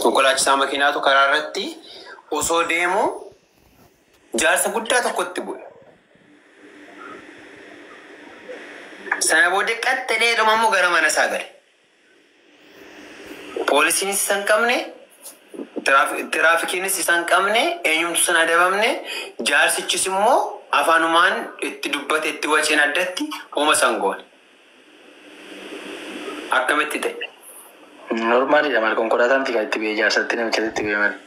Konkolaachisaa makiinaatu karaa irratti osoo deemu jaarsa guddaa tokkotti bu'e. Sana booddee qaxxalee dhuma gara mana isaa gale. Poolisiinis isa hin qabne, tiraafikiinis isa hin qabne, eenyumtu sana adabamne, jaarsichis immoo afaanumaan itti dubbate itti waceen addatti hooma san goone. Akkamitti ta'e? Normaalidha maal konkolaataan kan itti bu'ee jaarsatti namicha itti bu'ee malee.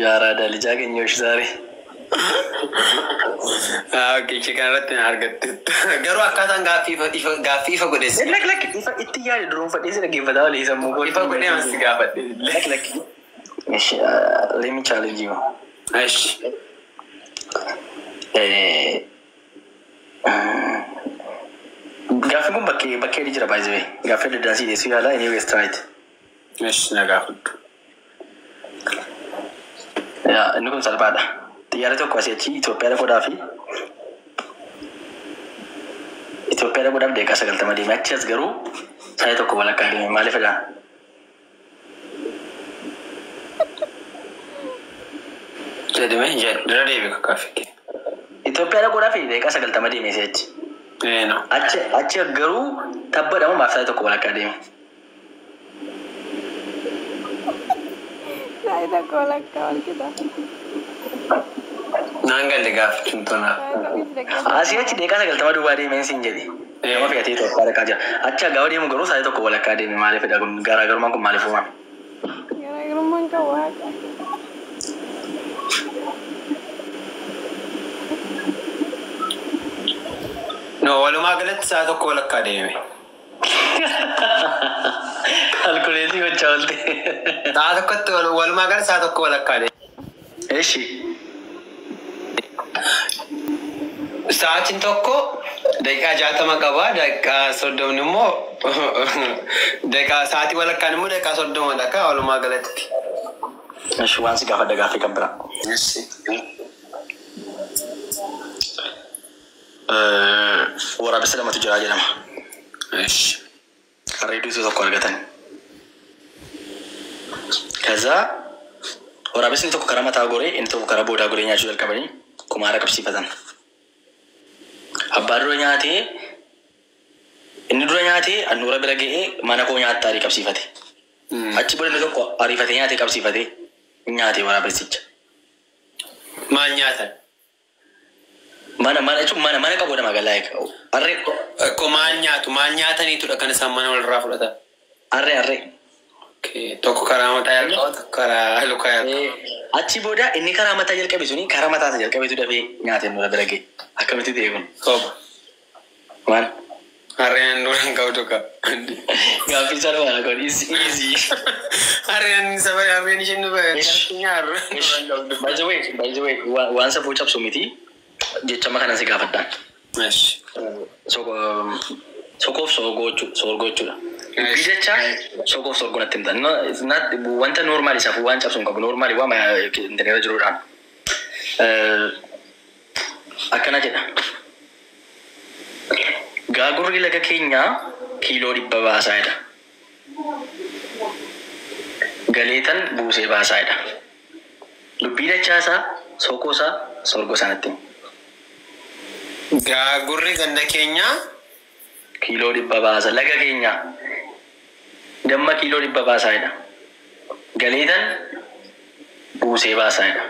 Yaaraa dalijaa keenya hojii Ishee kanarratti na argatte. Garuu akkaataan gaaffii ifa godhees. Lakki lakki ifa itti yaade duruunfadhee si dhaggeeffataa walii sammuu koo. Ifa godhee as gaafadhe. Lakki lakki. Ishi let me challenge you. Ishi. Gaaffiin kun bakkee jira by the way. Gaaffii adda addaa si dhiyeessuu yaala, anyways try it. Ishi, na gaafadhu. Yaa, inni kun salphaadha. Xiyyaarri tokko asii achi Itoophiyaa dhaquudhaa fi Itoophiyaa dhaquudhaaf daqiiqaa 90 deeme. Achi as garuu sa'aatii tokko walakkaa deeme. Maaliif jedhaa? Jedhame dura deebi gaaffii kee. Itoophiyaa dhaquudhaaf daqiiqaa 90 deeme asii achi. Eeno. Achi garuu tabbadhamu maaf sa'aatii tokko walakkaa deeme? Sa'aatii tokko walakkaa wal qixa. Naan galle gaaffiin tona. Asii achi daqiiqaa 90 duwwaa deemeen siin jedhe. Nama fe'atee Itoophiyaa dhaqaa jira. Achi gaafa deemu garuu sa'aatii tokko walakkaa deeme. Maaliif jedha kun? Garaagarummaan kun maaliif uumame? Garaagarummaan qabu waaqa. No, walumaa galatti sa'a tokko walakkaa deeme. Calculate gochaa oolte. Sa'a tokkotti walumaa galatti sa'a tokko walakkaa deeme. Eshi. Sa'aatiin tokko daqiiqaa 60 qaba. Daqiiqaa 30 immoo daqiiqaa sa'aatii walakkaan immoo daqiiqaa 30 dha walumaa galatti. Eshi, waan si gaafadha gaaffii kan biraa. Eshi. Waraabessa lamatu jira jedhama. Eshi. Harree duutuu tokko argatan. ከዛ waraabessi tokko karaa mataa goree, inni tokko karaa boodaa goree nyaachuu jalqabanii kumaara qabsiifatan. Abbaa dura nyaatee, inni dura nyaatee handhuura bira ga'ee mana koo nyaattaa arii qabsiifate. Achi booda inni tokko ariifatee nyaatee qabsiifatee nyaate waraabessicha. Maal nyaatan? Mana mana jechuun mana mana qabu magaalaa harree. Ko maal nyaatu? Maal nyaataniitudha kan isaan mana walirraa fudhatan? Harree, harree. Tokko karaa mataa jalqaba, tokko karaa lukaa jalqaba. Achi booda inni karaa mataa jalqabe suni karaa mataa isa jalqabetu dafee nyaate handhuura bira ga'e. Akkamitti ta'e kun? Soba. Maal? Harreen handhuura hin qabdu ka. Gaaffii salphaadha kun, is easy. Harreen saba harreen isheen nu nyaarru handhuura hin qabdu. By the way, waan safuu cabsu miti, jechama kanan si gaafadhaan. Eshi. Sokoof soorgoo jechuudha. Dubbii jecha sokoof soorgoo natti himta. No, it's not wanta normal safuu waan cabsu hin qabu. Normal waan intarneerra jiruudhaan. Akkana jedha. Gaagurri laga keenyaa kiiloo 100 baasaa jedha. Galeetan buusee baasaa jedha. Dubbii dachaasaa, sokoosaa, soorgoo sanatti himi. Gaagurri ganda keenyaa Kiiloo 100 baasa laga keenyaa. Damma kiiloo 100 baasaa jedha. Galeetan buusee baasaa jedha.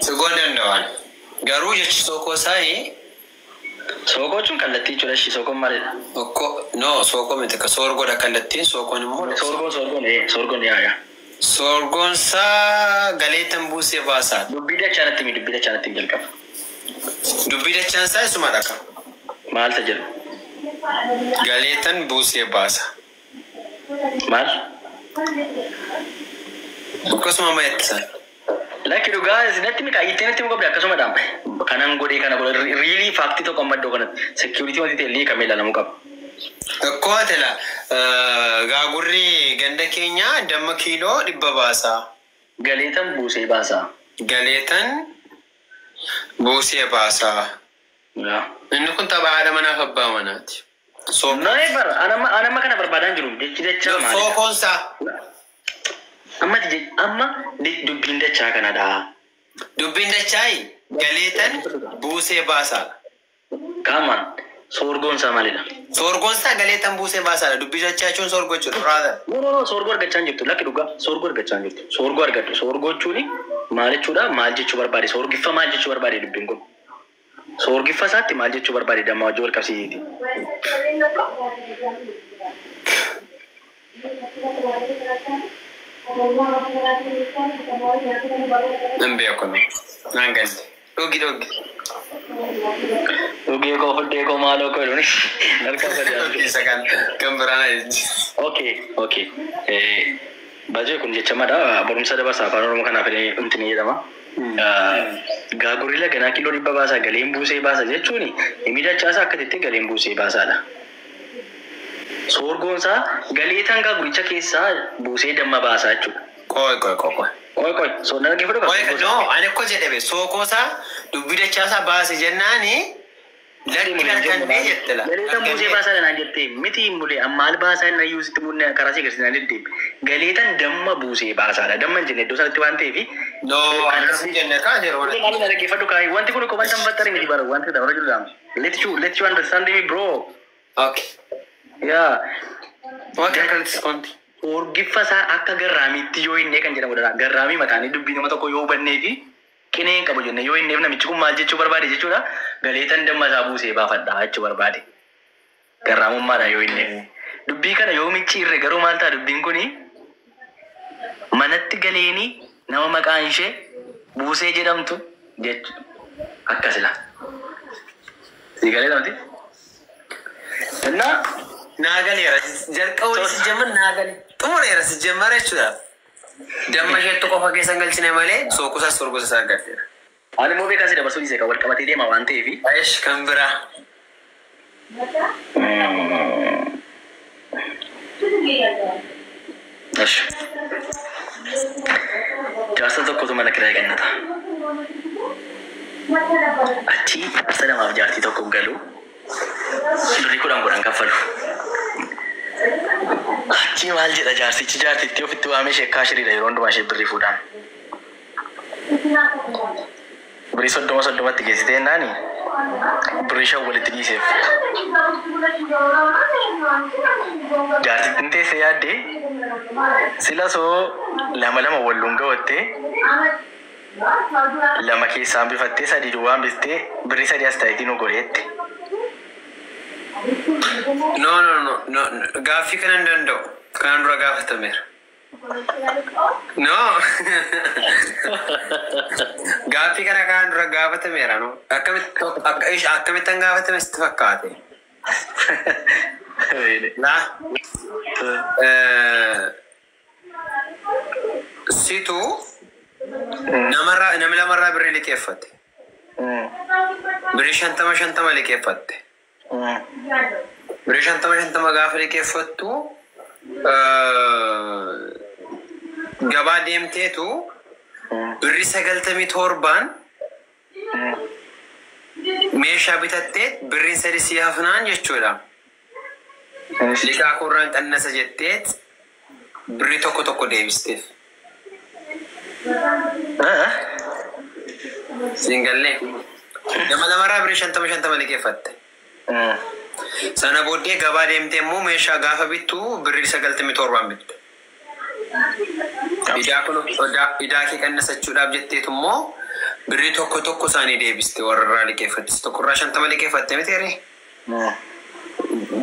Sigoo danda'an. Garuu jechi sookoo isaa Sookoo jechuun kallattii jechuudha. Ishii sookoon maalidha? Tokko no, sookoo miti ka, soorgoodha kallattiin, sookoon immoo Soorgoon, yaa yaa. Soorgoon isaa galeetan buusee baasaa. Dubbii dachaa natti himi, dubbii dachaa natti himi jalqaba. Dubbii dachaan isaa isuma dhaqa. Maalta jedhu? Galeetan buusee baasa. Maal? Akkasuma mayetti. Lakki, dhugaa natti himi, kaayyitee natti himu qabda akkasumadha. Kanan godhee kana godhe really fact tokko amma iddoo kanatti security wanti ta'e illee kamee ilaalamuu qaba. Akkoo atela gaagurri ganda keenyaa damma kiiloo 100 baasaa. Galeetan buusee baasaa. Galeetan buusee baasaa. Yaa. Inni kun tapha haadha manaaf abbaa manaati. Never. Anamma kana barbaadaan jiru. Jechi dachaa maali? Sookoonsaa. Amma dubbiin dachaa kanadha. Dubbiin dachaayi galeetan buusee baasaadha. Kaamaan soorgoon isaa maalidha? Soorgoonsaa galeetan buusee baasaadha. Dubbii dachaa jechuun soorgoo jechuudha. Rather. No, no, no, soorgoo argachaa hin jirtu. Lakki dhugaa, soorgoo argachaa hin jirtu. Soorgoo argadhu. Soorgoo jechuun maal jechuudha? Maal jechuu barbaade? Soorgiffa maal jechuu barbaade dubbiin kun? Soorgiffa isaatti maal jechuu barbaade damma wajjin wal qabsiisiiti? Nan beeku. Naan galte. Dhugi dhugi. Dhugee koo, fuddee koo, maaloo koo jedhuun harka badii. Isa kan biraan ayi. Okay. Baay'ee kun jecha madha barumsa dabarsa afaan Oromoo kanaaf illee ni jedhama. Gaagurri laganaa kiiloo 100 baasaa galeen buusee baasa jechuun himi dachaasaa akkasitti galeen buusee baasaadha. Soorgoon isaa galeetaan gaaguricha keessaa buusee damma baasaa jechuudha. Qoy qoy qoy qoy. Qoy qoy, so nan dhaggeeffadhu. Qoy, no, ani ko jedhame sookoosaa dubbii dachaasaa baase jennaani lakki harkannee jette la. Galeetaan buusee baasaa naan jettee miti mulee amma maal baasaa inni iyyuu sitti munne karaa si agarsiisan deddeebi. Galeetaan damma buusee baasaadha. Damma hin jenne iddoo sanatti waan ta'eef. No, akkas hin jenne kaa yeroo. Maal na dhaggeeffadhu kaayee wanti kun kophaan tan fattari miti bara wanti ta'u jiru dhaam. Let you understand me, bro. Okay. Yeah. Okay, akkanatti konti. Orgiffa isaa akka garraamiitti yoo hinnee kan jedhamudha. Garraamii mataanii dubbii nama tokko yoo hubannee fi qinee hin qabu jenne yoo hinneef namichi kun maal jechuu barbaade jechuudha. Galeetan damma isaa buusee baafadha jechuu barbaade. Garraamummaadha yoo hinneef. Dubbii kana yoo micciirre garuu maal ta'a dubbiin kuni? Manatti galeeni nama maqaan ishee buusee jedhamtu jechuudha. Akkasidha. Sii galee namti? Innaa Naa galeera. Jalqaba si jemmar naa gale. Xumureera si jemmara jechuudha. Damma isheettu qofa keessa hin galchine malee sookusaas sorgosa isaa argatteera. Ani immoo beekaa si dabarsuu dhiisee kan wal qabatee deema waan ta'eef. Ayish kan biraa. Esh. Jaarsa tokkotu mana kiraa kennata. Achi jaarsa lamaaf jaartii tokko galu birrii 10 10 kaffalu. Achi maal jedha jaarsichi jaartittii ofitti waamee ishee kaashiriidha yeroo hundumaa ishee birrii fuudhaan. Birrii 30 30tti geessitee naani birrii 5 walitti dhiiseef. Jaartittiin teessee yaaddee sila soo lama lama walluun gawattee lama keessaa hambifattee sadii duwwaa hambistee birrii 3 as ta'eetii nu godheette. No, no, no, no, gaaffii kana hin danda'u. Kanaan dura gaafatameera. No. Gaaffii kana kanaan dura gaafatameera. No. Akkamittan gaafatame sitti fakkaate? Laa. Situ namarraa namni lamarraa birrii liqeeffate. Birrii 50 50 liqeeffatte. Birrii 50 50 gaafa liqeeffattu gabaa deemteetu birrii 97n meeshaa bitattee birriin 3 si hafnaan jechuudha. Liqaa koorraan qannasa jetteet birrii 1 1 deebisteef. Siin gallee. Nama lamarraa birrii 50 50 liqeeffatte. Sana booddee gabaa deemtee immoo meeshaa gaafa bittu birrii 97n bitte. Idaa kun idaa kee qannasachuudhaaf jetteetu immoo birrii 1 1 isaanii deebiste warra irraa liqeeffatte. Tokkorraa 50 liqeeffatte miti ree?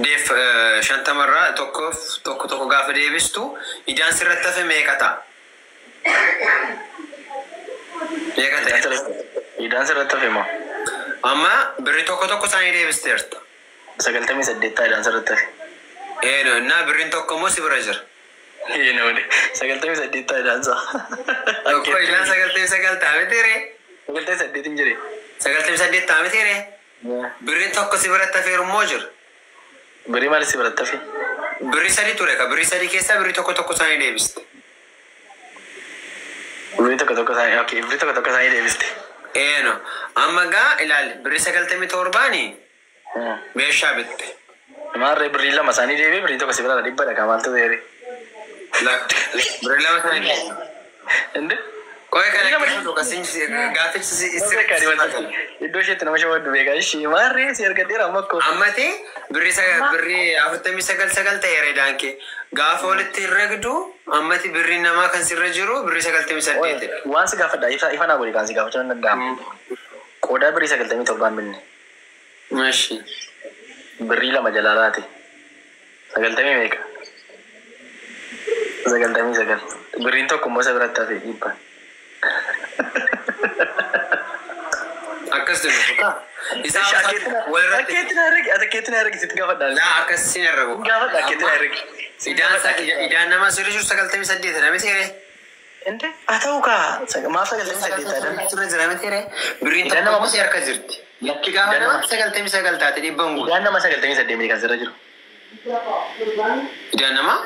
Deef 50rraa tokkoof 1 1 gaafa deebistu idaan sirratti hafe meeqa ta'a? Meeqa ta'e? Idaan sirratti hafe moo? Amma birrii 1 1 isaanii deebisteerta. 98 ta'a idaan sirratti hafe. Ee, innaa birriin 1 immoo si bira jira. Ee, 98 ta'a idaan isaa. Tokko idaan 99 ta'a miti ree? 98 hin jire. 98 ta'a miti ree? Birriin 1 si biratti hafeeru immoo jira. Birrii maal si biratti hafe? Birrii 3 ture ka birrii 3 keessaa birrii 1 1 isaanii deebiste. Birrii 1 1 isaanii, okay, birrii 1 1 isaanii deebiste. Eeno amma gaa ilaali, birrii 97ni meeshaa bitte. Maarree, birrii lama isaanii deebi'ee birrii tokko si biraa 100 dha kaa, maaltu ta'e? Birrii lama isaanii. Inde? Qoy, kana keessa tokko gaafichi sirriitti. Iddoo isheetti nama shawaddu beekaa ishii maarree si argadheera amma akkoo. Ammati birrii 49 sagal ta'e reedaan kee gaafa walitti herregdu, ammati birrii namaa kan sirra jiru birrii 98dha. Waan si gaafadha, ifa ifa naa godhi, kan si gaafachuu nan danda'ama. Qodaa birrii 97n binne. Mashi. Birrii lama jalaa laate. Sagaltamii meeqa? 99. Birriin tokko immoo isa biratti hafe 100. Akkas jedhu. Isaa walirratti. Akkeetti na herregi, akkeetti na herregi, sitti gaafadha. Laa, akkas sin herregu. Gaafadha, akkeetti na herregi. Idaan namaa sirra jiru 98 nami seere. Inde haa ta'u kaa, maaf 98 taate? Sirra jira miti seere. Birriin Idaan tokko nama immoo si harka jirti. Lakki, gaafa Idaan nama 99 taate, 100n guutu. Idaan nama 98 miti kan sirra jiru. Idaan namaa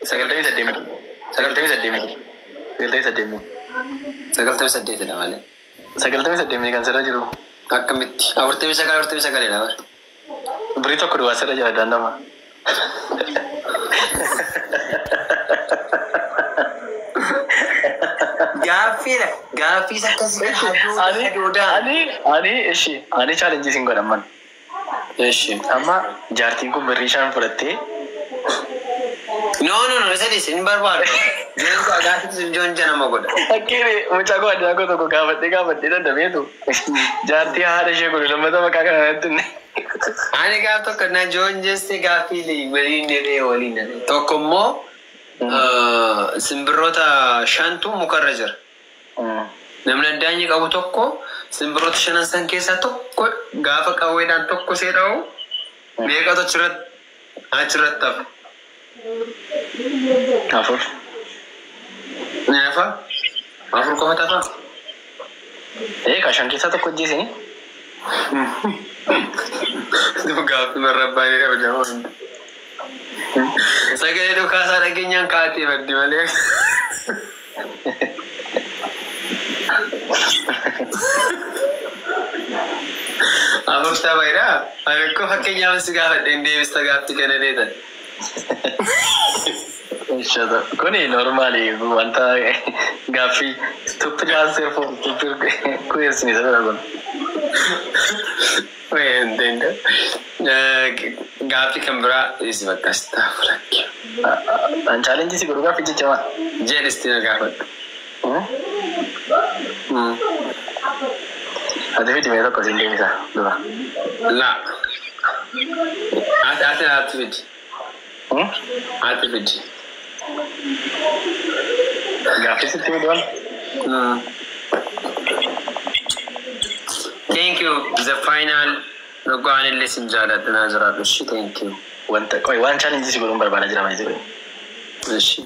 98 miti. 98 miti. 98 miti. 98dha malee. 98 miti kan sirra jiru. Akkamitti? 49, 49dha bara. Birrii tokko duwwaa sirra jira idaan nama. Gaaffiidha. Gaaffiis akkasii kan Ani hadoodaa. ani ishi ani challenge sin godhan man. Eshi. Amma jaartiin kun birrii 5 fudhattee No, no, no, isa dhiisi, hin barbaadu. Joon gaaffiis joonja nama godha. Fakkiin mucaa koo addaa koo tokko gaafadhee gaafadhee danda'eetu jaartii haadha ishee godhu lammata maqaa kana natti hinne. Ani gaaf tokko na joonjesse, gaaffii waliin dheedhee waliin dheedhee. Tokko immoo simbirroota shantu mukarra jira. Namni addaanyi qabu tokko simbirroota shanan san keessaa tokko gaafa qawweedhaan tokko see dha'u, meeqatu achirratti hafa? Afur. Ni hafa? Afur qofa hafa? Ee, ka shan keessaa tokko ajjeesini. Gaaffii marrabbaanii qaba nama hunda. Sagalee dhukaasaa dhageenyaan kaatee baddi malee. Afur taphaidha. Ani akkoo fakkeenyaaf si gaafadhe, hin deebista gaaffii kana deetan. Ishata. Kuni normaali wanta gaaffii stupid answer for stupid question isa bira kun. Gaaffii kan biraa isi bakka sitaa fudhakki. An challenge si godhu gaaffii jechama. Jedhisti na gaafadhu. Ati fidi mee tokko siin deebisa dura. La. Ati ati fidi. Ati fidi. Gaaffii sitti fidu wal. Thank you. The final dhugaan illee sin jaaladha, naa jiraadhu. Ishi, thank you. Wanta qoy, waan challenge si godhuun barbaada jira malee. Ishi.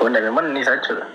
Wanta mee manni isaa jechuudha.